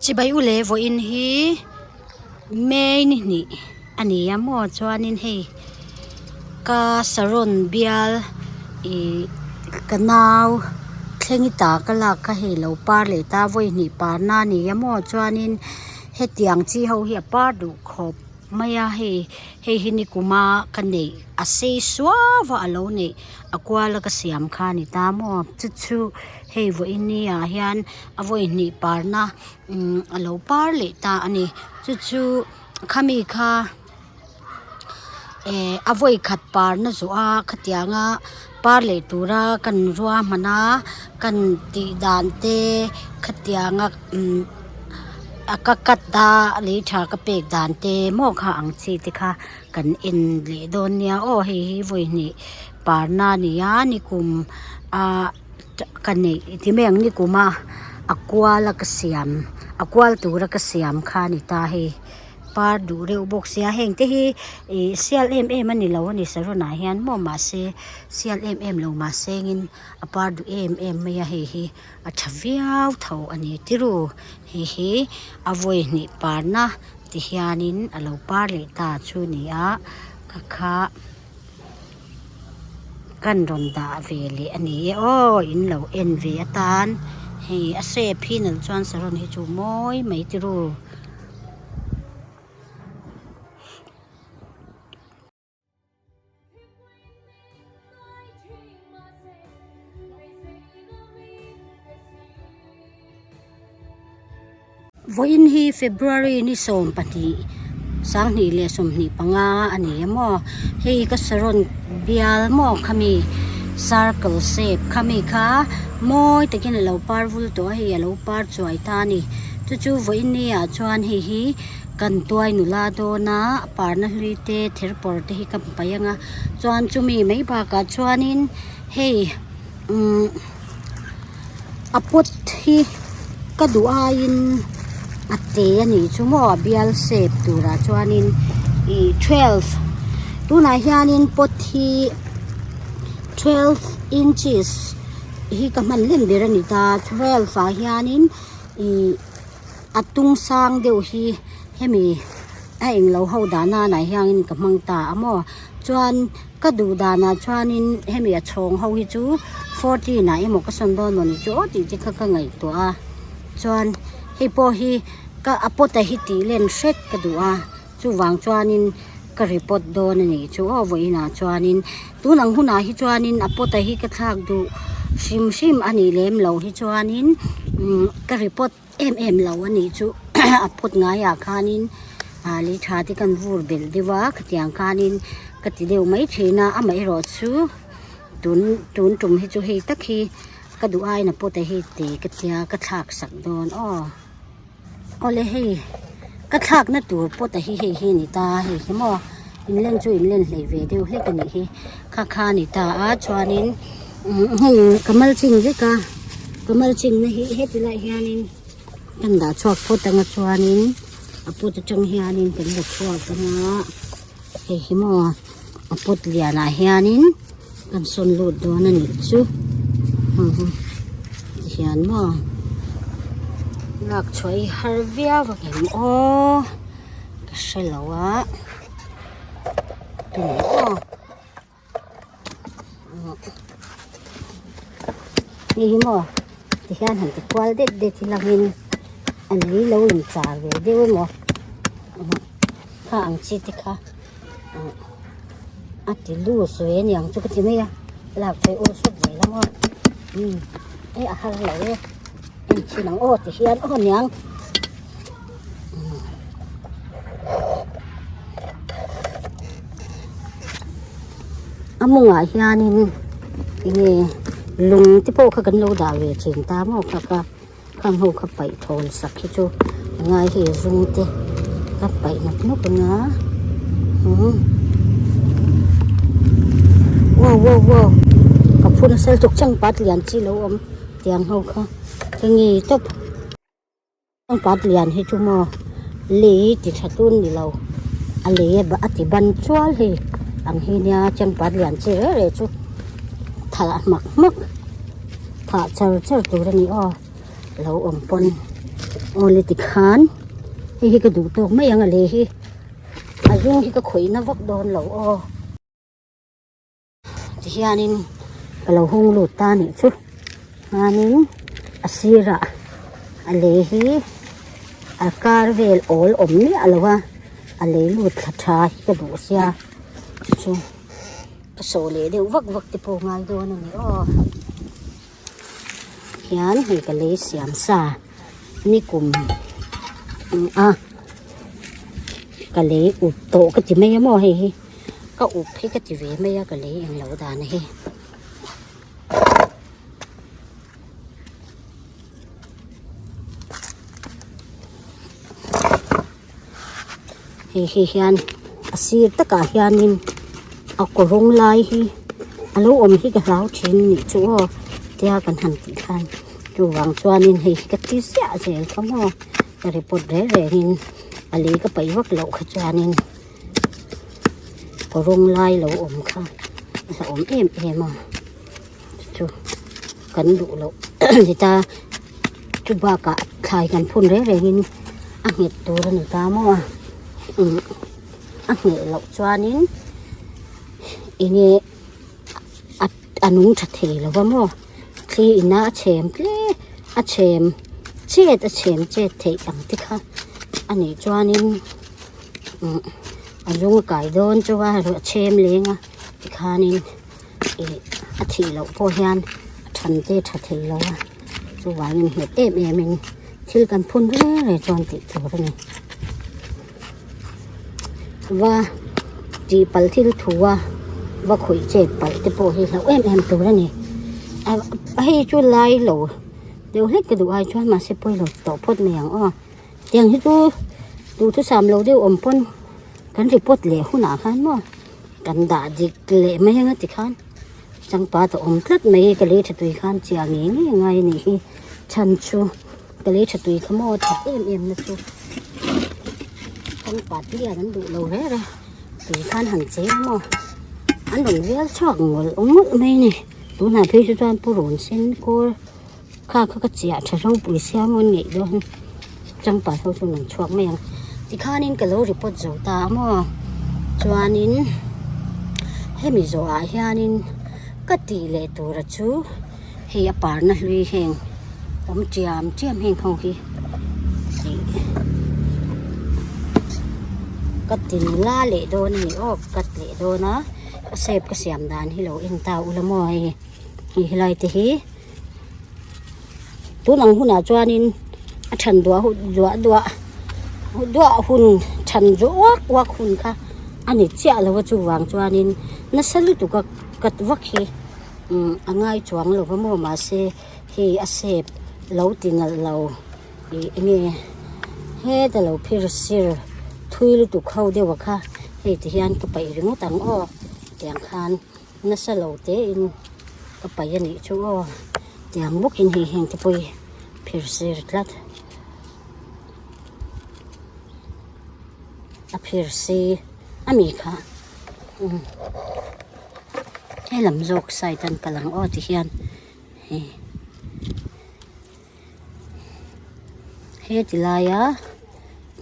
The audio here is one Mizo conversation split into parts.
Chibai u leh vawiin hi May ni hnih a ni a maw chuanin hei ka saron bial ih ka nau thleng ta ka lak kha hei lo par leh ta vawi hnih parna a ni a maw chuanin hetiang chi ho hi a par duh khawp. Mai a hei hei hi nikuma ka neih a sei suau a alo neih a kual a ka siam kha a ni ta maw chu chu hei vawiin ni ah hian a vawi hnih parna umm alo par leh ta a ni chu chu khami kha eh a vawi khat parna zawh a khatiang a par leh tura kan ruahman a kan tih dan te khatiang a umm. A ka cut a lei tha ka pek dan te maw kha ang chi te kha kan en leh dawn nia aw hei hi vawi hnih parna a ni a nikum a ka neih ti mai ang nikum a a kual a ka siam a kual tura ka siam kha a ni ta hei par duh reuh bawk sia heng te hi ih sial em em a ni lo a ni saron ah hian maw mahse sial em em lo mahse engin a par duh em em mai a hei hi. A tha viau tho a ni tirû hei hi a vawi hnih parna ti hianin a lo par leh ta chu a ni a ka kha kan rawn dah ve leh a ni e aw in lo en ve atan hei a shape hi nalh chuan saron hi chu mawi mai tirû. Vawiin hi February ni 12 2025 a ni a maw hei ka saron bial maw khami circle shape khami kha mawi takin a lo par vul tawh a hei a lo par chuai ta a ni chu chu vawiin ni ah chuan hei hi. Kan tuai nula dawn a parna hlui te ther pawr te hi ka hmu paih ang a chuan chumi mai bakah chuanin hei umm a pot hi ka duh aiin a te a nih chu maw a bial shape turah chuanin ih twelve tunah hianin pot hi twelve inches hi ka hman lem ber a ni ta twelve ah hianin ih. A tung sang deuh hi hemi a englo ho dah nan ah hianin ka hmang ta a maw chuan ka duh danah chuanin hemi a chhawng ho hi chu fourteen ah emaw ka sawn dawn mawni chu aw tih te kha ka ngaihtuah a chuan hei pawh hi ka a pot a hi tih len hret ka duh a chuvang chuanin ka report dawn a nih chu aw vawiinah chuanin tun ang hunah hi chuanin a pot a hi ka thlak duh hrim hrim a nih lem loh hi chuanin umm ka report em em lo a nih chu a pot ngaiah khanin ah lei tha te kan vur belh deuh a khatiang khanin ka ti deuh mai thin a amaherawh chu tun tun tum hi chu hei tak hi ka duh aiin a pot a hi te ka tia ka thlak sak dawn aw. Awle hei ka thlakna tur pot a hi hei hi a ni ta a hei hi maw inlen chu inlen hleih ve deuh hlek a nih hi kha kha a ni ta a chuanin hei ka mal chin vek a ka mal chinna hi heti lai hianin kan dah chhuak phawt anga chuanin a pot atang hianin kan la chhuak anga hei hi maw a pot lianah hianin kan sawn lut dawn a nih chu tihian maw lak chhuah hi har viau a ngem aw ka hre lo a tunge aw. Hei hi maw tihian han ti kual det det hi langin a lei lo inchar ve deuh emaw kha ang chi te kha a ti loose ve aniang chu ka ti mai a lak phei awl sawt ve la maw umm hei a har lo e en chhin ang aw tihian aw aniang. A mawngah hianin enge lung te pawh kha kan lo dah ve thin ta maw kha kha khang ho kha paih thawn sak hi chu a ngai hei zum te ka paih nawk nawk anga umm wow wow wow ka phu nasa lutuk changpat lian chi lo awm tiang ho kha ka ngei tawp. Changpat lian hi chu maw lei ti tha tun ni lo a lei a ti ban chual hei ang hi nia changpat lian chi reng reng chu thah hmak hmak thah char char tur a ni aw lo awm pawn. Awle tikhan hei hi ka duh tawk mai ang a lei hi a zung hi ka khawih na vak dawn lo aw. Tihianin ka lo hung lut ta anih chu chuanin a sirah a lei hi a kar vel awl awm miah lo a a lei lut thla tha hi ka duh sia chu chu ka sawh leh deuh vak vak te pawh ngai dawn a ni aw hian hei ka lei siam sa nikum a ka lei up tawh ka ti mai a maw hei hi. Ka up hi ka ti ve mai a ka lei eng lo dan hi. Hei hi hian a sir takah hianin a kawrawng lai hi a lo awm hi ka hlau thin nih chu aw tia kan han tih khan chuvang chuanin hei hi ka ti ziah zel kha maw ka report reng rengin a lei ka paih vak loh kha chuanin. Kawrawng lai lo awm kha a hlauhawm em em a chu kan duh loh ni ta chu bakah thlai kan phun reng rengin a nghet tur a ni ta maw a umm a ngheh loh chuanin eng nge a a nung tha thei lo va maw thli ina a chhem tle a chhem chet a chhem chet theih ang te kha a nih chuanin. Umm a lung a kai dawn chu a a chhem leng a tikhanin ih a thih loh pawh hian a than te a tha thei lo a chuvangin nghet em em in thil kan phun reng reng chuan tih tur a ni va tih palh thil thu a va khawih chet palh te pawh hi hlauh em em tur a ni hei chu lai lo deuh hlek ka duh ai chuan mahse pawilo tawh phawt mai ang aw. Tiang hi chu duhthusam lo deuh awm pawn kan report leh hunah khan maw kan dah dik leh mai anga tikhan changpat a awm tlat mai ka lei tha tui khan chiah ngei ngei ngai a nih hi chhan chu ka lei tha tui kha maw that em em na chu changpat lian an duh lo reng a tui khan han cheng maw an rawn vel chhuak ngawlh ngawlh mai a ni tunah phei chu chuan purun sen kawr. Kha kha ka chiah tha ropui sia maw an ngeih dawn changpat ho chu an chhuak mai ang tikhanin ka lo report zo ta a maw chuanin hemi zawhah hianin ka tih leh tura chu hei a parna hlui heng awm chiam chiam heng ho hi ih ka ti nula leh dawn a ni aw ka cut leh dawn a a shape ka siam dan hi lo en ta ula maw hei hei helai te hi. Tun ang hunah chuanin a than duah duah duah duah hun than uak uak hun kha a ni chiah lo a chuvang chuanin nasa lutuk a cut vak hi umm a ngai chuang lo va maw mahse hei a shape lo ti nalh lo ih eng nge heta lo phir sir thui lutuk ho deuh a kha hei ti hian ka paih ringawt ang aw tiang khan. Nasa lo te in ka paih a nih chu aw tiang bawkin hei heng te pawh hi phir sir tlat a phir si a mi kha umm helam zawk side an kal ang aw ti hian hei heti laia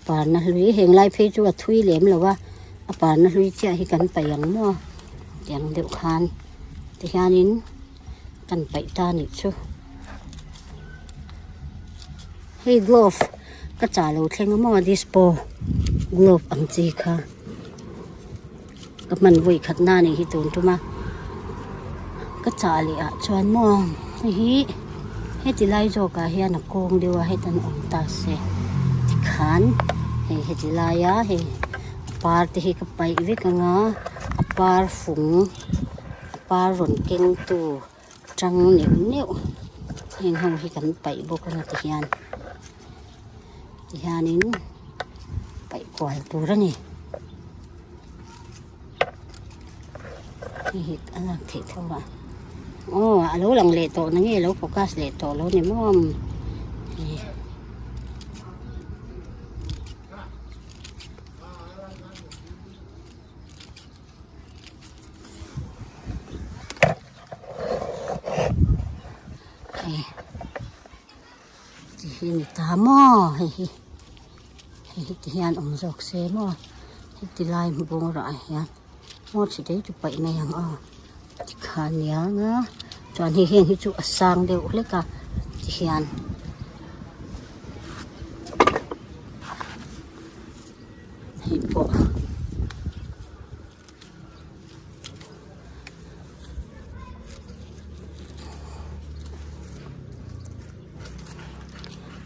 parna hlui heng lai phei chu a thui lem lo a a parna hlui chiah hi kan paih ang maw tiang deuh khan tihianin kan paih ta anih chu hei glove ka chah lo thleng a maw dispo glove ang chi kha ka hman vawi khat na anih hi tun tum a ka chah leh ah chuan maw hei hi heti lai zawk ah hian a kawng deuh a heta an awm ta se tikhan hei heti laia hei a par te hi ka paih vek anga a par fung a par rawn keng tu tang neuh neuh heng ho hi kan paih bawk anga tihian tihianin paih kual tur a ni hei hi a lak theih tho a aw a lo lang leh tawh na nge a lo focus leh tawh lo ni maw hei. Hei ti hi ni ta maw hei hi hei hi ti hian awm zawk se maw heti lai bawrah ah hian maw chhe te chu paih mai ang aw tikhan niang a chuan hei heng hi chu a sang deuh hlek a tihian. Hei pawh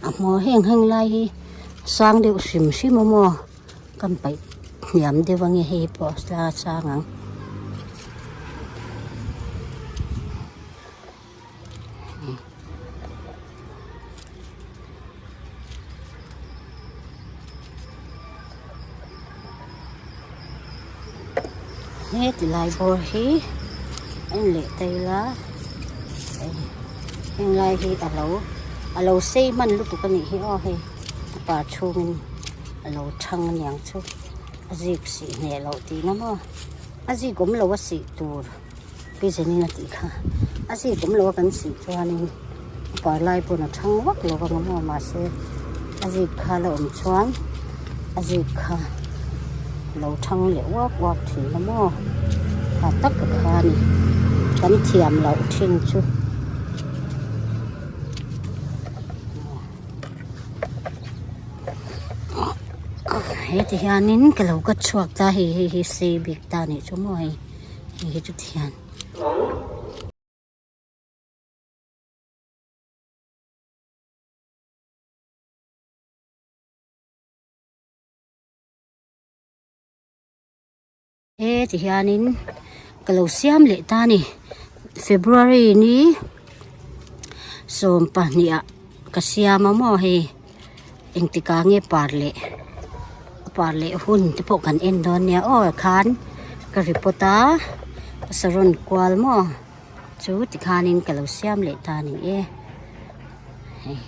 a hmuh heng heng lai hi sang deuh hrim hrim a maw kan paih hniam deuh ange hei pawh a sang ang. He ti lai bawr hi en leh ta ila heng lai hi a lo a lo sei hman lutuk a nih hi aw hei a par chhungin a lo thang aniang chu a zik sih hneh loh tihna maw a zik awm lo a sih tur. Pi Jenny a tih kha a zik awm lo a kan sih chuanin a par lai pawn a thang vak lo vang a maw mahse a zik kha la awm chuan a zik kha a lo thang leh uak uak thin a maw tha tak a kha a ni kan thiam loh thin chu. Heti hianin ka lo ka chhuak ta hei hei hi sei bik ta nih chu maw hei. Hei hi chu thian. He ti hianin ka lo siam leh ta a ni February ni 22 ah ka siam a maw hei engtikah nge par leh a par leh hun te pawh kan en dawn nia aw khan ka report a ka saron kual maw chu tikhanin ka lo siam leh ta a ni e hei.